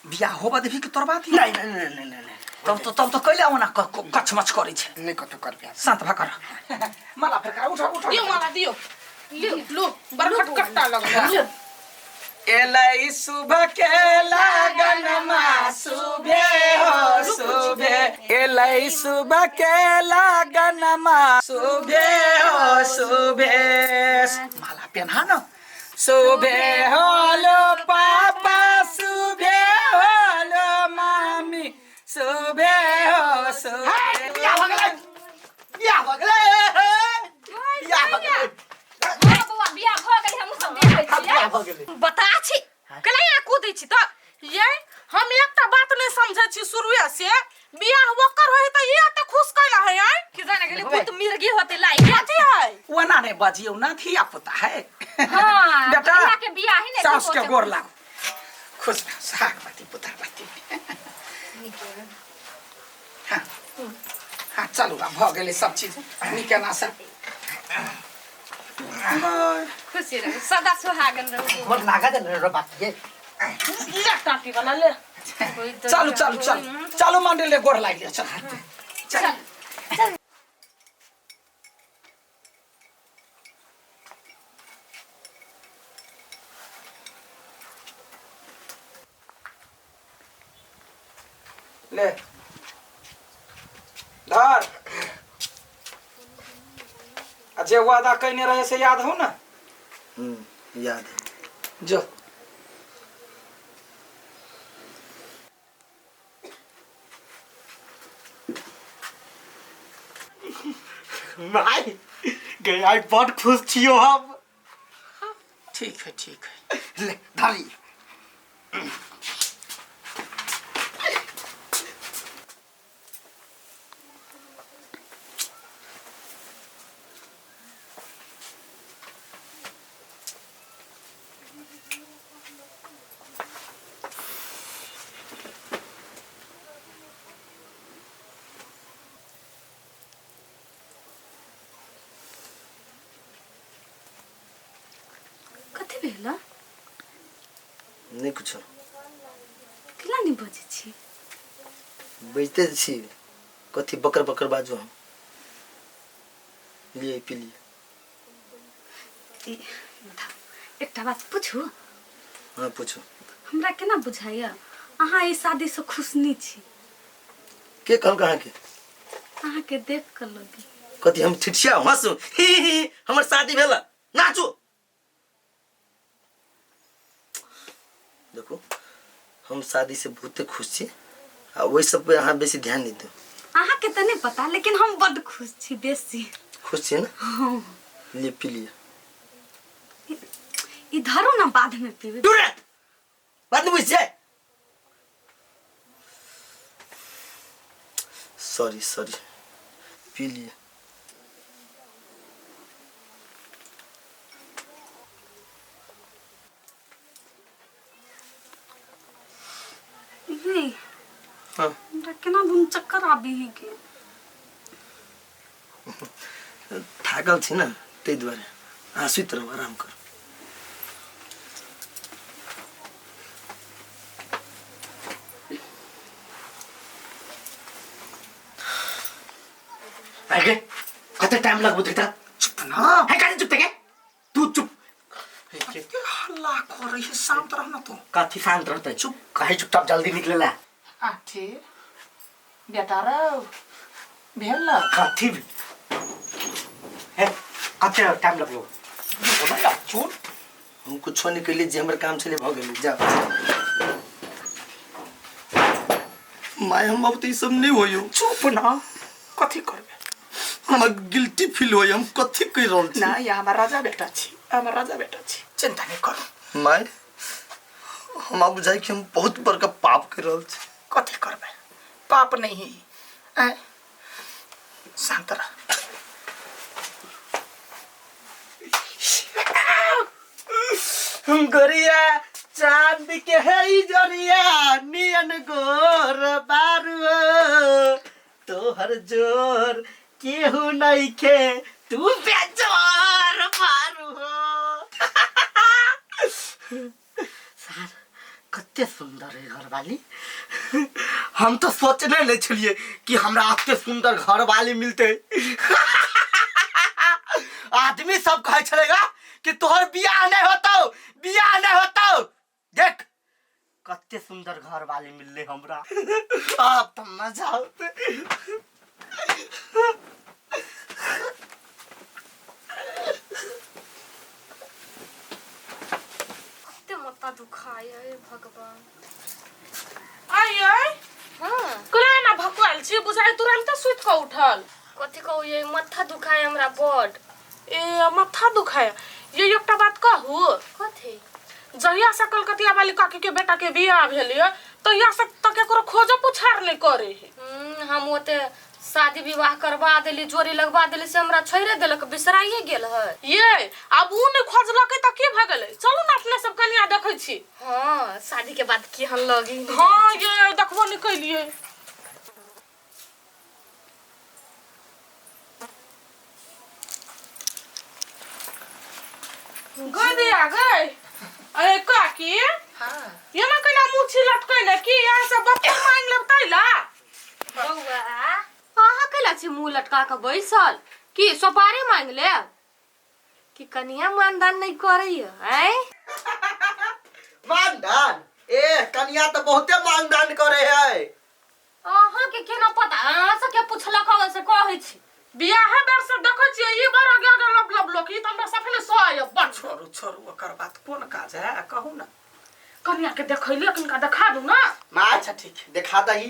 बियाह होबा देबही कि तोड़बा दिही? नहीं नहीं नहीं नहीं नहीं तब तो कैला ओना कछमछ करै छै? नहीं, कतौ करबे। शांत भऽ कर, माला फेर उठा उठा। दियो, माला दियो, लियो लो, बड़ खटखट्टा लगल। एलै सुबह के लगन मा सुबे हो सुबे, एलै सुबह के लगन मा सुबे हो सुबे। माला पेन्हा न। सुबे होलो पापा, सुबे होलो मामी, सुबे हो सुबे। बियाह भऽ गेलै, बियाह भऽ गेलै, बियाह भऽ गेलै। हाँ बौआ, बियाह भऽ गेलै, हमहूँ सब देखै हाँ, छियै। बियाह भऽ गेलै। बता छी केना यहाँ कूदै छी तऽ? ये हम एकटा बात नहीं समझै छी, शुरुए से बियाह ओकर होय तऽ ई एते खुश कैला है आय? कि जाने गेली भूत मिर्गी होते लाइ। कथी है? ओना नहि बजियौ ना, धिया पुता है। हाँ। बेटा, भैया के बियाह ही नहीं। सास के गोर लागू, खुश रह, सुहागवती पुत्रवती। हाँ हाँ, चलू, आब भऽ गेलै सब चीज नीक एना से। खुशी रहू, सदा सुहागन रहू। गोर लागत रे बात ये। ले टाटी वाला ले। चलू चलू चलू चलू, मंदिर ले गोर लागि लिअ, चल चल। चल। ले धर, आ जे वादा कयने रहे से याद हो ना? याद है। जो। माय गई, आइ बड खुश छियो हम। ठीक है, ठीक है। ले धरी। कथी भेल? नहीं कुछो। केना नहि बजै छी? बजते छी, कथी बकर बकर बाजू हम? लिए, पी लिए। ई बताउ, एकटा बात पूछू? हाँ, पूछू। हमरा केना बुझाइया अहाँ ई शादीसँ खुश नहि छी? के कहलक अहाँके? अहाँके देख कऽ लगी। कथी हम ठिठिया हंसू? ही ही ही, हमर शादी भेल, नाचू। देखू, हम शादी से बहुते खुश छी आ ओहि सब पे अहाँ बेसी ध्यान नहीं दियौ। अहाँके तऽ नहि पता, लेकिन हम बड्ड खुश छी बेसी। खुश छी ने? हाँ। लिए, पी लिए। ई धरू ने, बादमे पीबै। दूर रे, बात नहीं बुझ जाए। सॉरी सॉरी, पी लिए। नहीं। हाँ। हमरा केना दुन चक्कर आबी है के। थाकल छी ने, ताहि दुआरे। अहाँ सुति रहू, आराम करू। आगे कते टाइम लगबो त? चुप ना। है, काहे चुप के? तू चुप। के हल्ला कर रही है? शांत रह ना तू। कथी शांत रहते? चुप काहे? चुपचाप जल्दी निकलेला। आठे बेटा रौ भेल न? कथी हे? कते टाइम लगलो? बोला यार, चुप। हम कुछो नहीं कैली, जे हमर काम छलै भऽ गेलै, जाओ। माय, हम अब तऽ ई सब नहीं होइयो। चुप ना, कथी करबे? हमरा गिल्टी फील होइए, हम कथी कहि रहल छी? ना, ये हमार राजा बेटा छी, हमार राजा बेटा छी, चिंता नहीं करू। माय, हमरा बुझाइ कि हम बहुत बड़का पाप करि रहल छी। कथी करबे? पाप नहीं है आँय? शांत रह। गोरिया, चांद के है जरिया नियन गोर बारू, तोहर जोर केहू नइखे, तू बेजोर बारू हो। सार कते सुंदर है घरवाली। हम तो सोचने नहीं छलिए कि हमरा एते सुंदर घरवाली मिलते। आदमी सब कहे छलेगा कि तोहर बियाह नहीं होतो, बियाह नहीं होतो। देख कते सुंदर घरवाली मिलले हमरा। अब तो मजा आते। कते माथा दुखाय हे भगवान। आइ आइ हाँ कोना ना भकुआल छी बुझाइ तुरंत सुति कऽ उठल। कथी कहू ये माथा दुखाय हमरा बड। ए माथा दुखाय ये एकटा बात कहू? कथी? जहिया से कलकतिया वाली काकी के बेटा के बियाह भेल ये तहिया से तऽ केकरो खोजो पुछार नहीं करे है। हम ओते शादी विवाह करवा देली, जोड़ी लगवा देली, से हमरा छोड़े देलक, बिसराइए गेल है। ये अब उ नहीं खोजलकै तऽ की भऽ गेलै? चलू ने अपने सब कनिया देखै छी। हाँ शादी के बाद केहन लगी। हाँ ये देखबो नहीं कैलिए। गई दिया गई। अरे काकी हाँ ये ना कना मुछी लटकैले की यहाँ से बत्ती मांग लेब तैला? बौआ अहाँ कैला छी मुँह लटका के बैसल? की सोपारी मांग लेब कि कनिया मानदान नहीं करैया? आँय मानदान? ए कनिया तो बहुते मानदान करे है। अहाँ के केना पता? अहाँ से के पुछलक से कहै छी। बियाह बेर से देखै छियै ई बड़ आगे आगे लब लब लोक, ई तऽ हमरा सफले सह बड़। छोड़ू छोड़ू ओकर बात कोन काज है, कहू ना। कनिया के देखैले कनिका देखा दू ना। माँ अच्छा ठीक है देखा दही।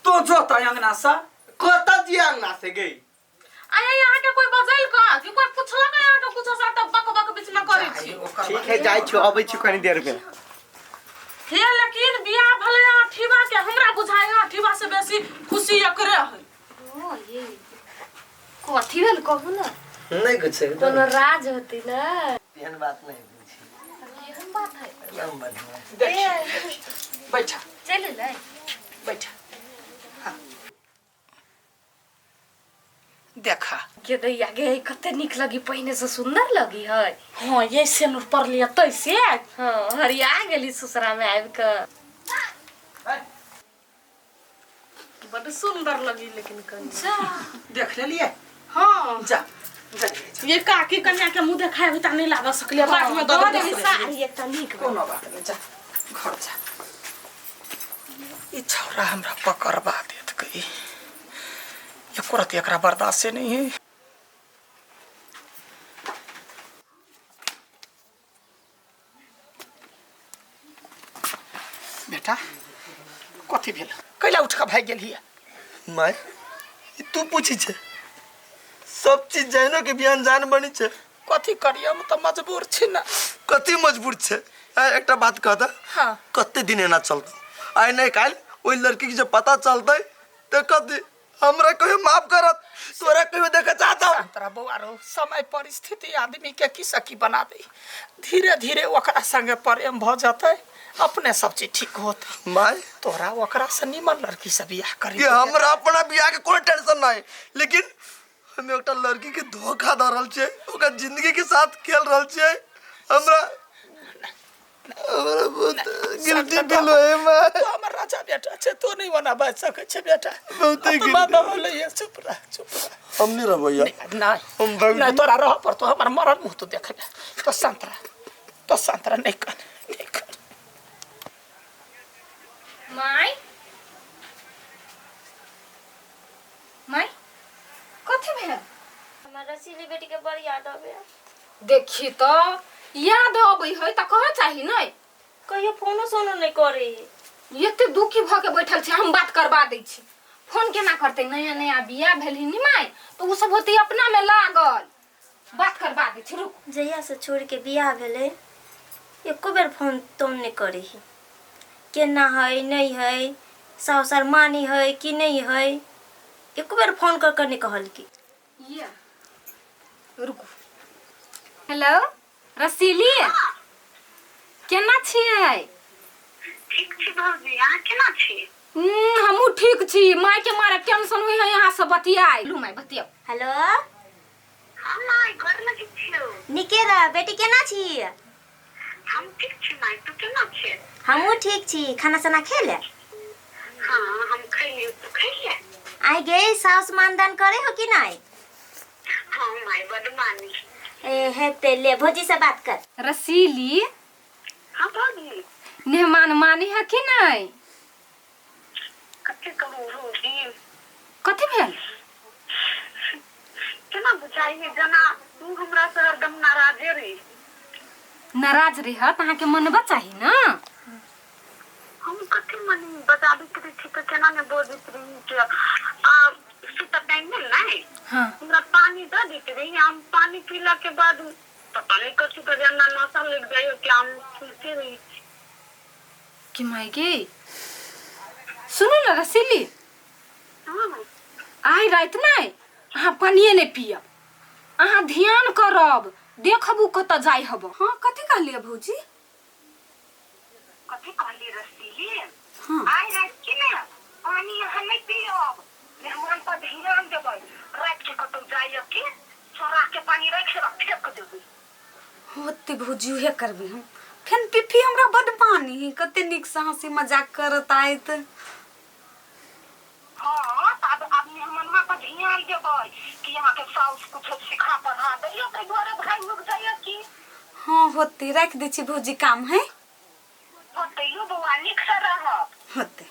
तो जो तो अंगना से कत जी अंगना से गई? आया यहाँ के कोई बजल का कि कोई पुछलक यहाँ के कुछ सा तब बक बक बीच में करै छी। ठीक है जाइ छी, अबै छी कनी देर में। हे लेकिन बियाह भले अठीबा के हमरा बुझाय अठीबा से बेसी खुशी एकरे है। ओ ये कथी भेल कहू ना? नहीं कुछ कोनो राज होती ना। एहन बात नहीं बुझी। केहन बात है? एकदम बढ़िया। देख बैठा चल ले बैठा। हाँ देखा के दैया गे कते नीक लगी, पहिने से सुंदर लगी है। हाँ ये सेनुर पर लिया तैसे। हाँ हरिया गेली ससुरा में आबि के। बड़ सुंदर लगी लेकिन कनिया देख ले लिए। हाँ जा जा ये काकी कन्या के मुंह देखाय भी नहीं लाग सकलिए। बाद में दऽ देबै साड़ी एकटा नीक। कोनो बात नहीं, जा घर जा। ई छौरा हमरा पकड़बा देत गई, एको रति एकरा बर्दाश्त से नहीं है। बेटा कथी भेल? कैला उठ के भागि गेलही? माय तू पूछी छे सब चीज जानो के बियान जान बनी छे। कथी करिए हम तऽ मजबूर छी ना। कथी मजबूर छे? एकटा बात कहता। हाँ कते दिन एना चलतौ? आइ नहीं काल्हि ओहि लड़की के जब पता चलतै तऽ कथी हमरा कहियो माफ करत, तोरा कहियो देखे चाहतौ? तोरा बौआ रो समय परिस्थिति आदमी के की सकी बना दे। धीरे धीरे ओकरा संगे प्रेम भऽ जेतै, अपने सब चीज ठीक होतै। माय तोरा ओकरा से निमन लड़की से बियाह करी। कि हमरा अपना बियाह के कोई टेंशन नहीं, लेकिन हम एकटा लड़की के धोखा दऽ रहल छियै, ओकर जिंदगी के साथ खेल रहल छियै। हमरा हमरा बहुत गिल्टी फील होय माय। तो हमर राजा बेटा छै, तो नहीं ओना बाजि सकै छै बेटा। बहुते आत्मा गिल्टी। दहलै ये, चुप रह चुप रह। हम नहीं रहबै यार। नहीं हम भागि नहीं तोरा रह पड़तो, हमर मरल मुँह तू देखबे। तो शांत रह, तो शांत रह, नहीं कर नहीं कर। My my कथी भेल? हमरा रसीली बेटी के बड़ याद आवे। देखी तो याद अबै है तऽ कह चाही नहीं। कहियो फोनो सोनो नहीं करे। एते दुखी भऽ के बैठल छी, हम बात करबा दै छी। फोन केना करतै? नया नया बियाह भेल ही माय तऽ उ सब होतै अपना में लागल। बात करबा दै छी, रुक। जहिया से छोड़ के बियाह भेलै एको बेर फोन तोन नहीं करे। केना है नहीं है, सासुर मानी है कि नहीं है, एको बेर फोन कर कर नहीं कहल की। ये रुकू। हेलो रसीली केना छियै? ठीक छी भौजी, अहाँ केना छी? हमहूँ ठीक छी। माय के मारे टेंशन हुई है यहाँ से बतियाइ। लू माय बतियाउ। हेलो हाँ माय, घर लगे छियौ। निके रह बेटी, केना छी? हम हम ठीक छी माय, तू केना छी? हमहूँ ठीक छी। खाना साना खेले? हाँ, हम खैलियो, तू खैले? आइ गे सास मानदान करे हो कि नहीं? हाँ माय, बड मानी। ए हेते ले भौजी से बात कर। रसीली। हाँ भौजी। मेहमान मानी है कि नहीं? कथी कहू भौजी? कथी भेल? केना बुझाइए जना तू हमरा से हरदम नाराजे रही। नाराज रही त अहाँके मनबा चाही ना। हम कथी मनी बजाबैत रही छी तऽ केना ने बजैत रही के आ सुतऽ टाइम भेल नहि? हाँ। हमरा पानी दऽ दैत रही, हम पानी पीला के बाद पता नहीं कथी के जेना नशा लग जाइए कि हम सुनते रही। कि माय गे, सुनू ना रसीली। हाँ। आइ राति नहि अहाँ पानिए नहि पियब, अहाँ ध्यान करब, देखब उ कतऽ जाइ हब। हाँ कथी कहलियै भौजी? कथी कहली रसीली? हाँ। आइ राति के ने पानी अहाँ नहि पियब, मेहमान पर ध्यान देबै, राति के कतौ जाइए के चोरा के पानी राखि देबै, फेंक देबै। होते भौजी उहे करबै हम। फेन पिफी हमरा बड पानी है, कते नीक से हंसी मजाक करत आयत। हाँ, तऽ आब मेहमानमा पर ध्यान देबै कि अहाँके साउस कुछो सिखा पढ़ा दैया, ताहि दुआरे भाय रुक जाइए की। हाँ होते, राखि दै छी भौजी, काम है। होते यो बौआ, नीक से रहब। होते।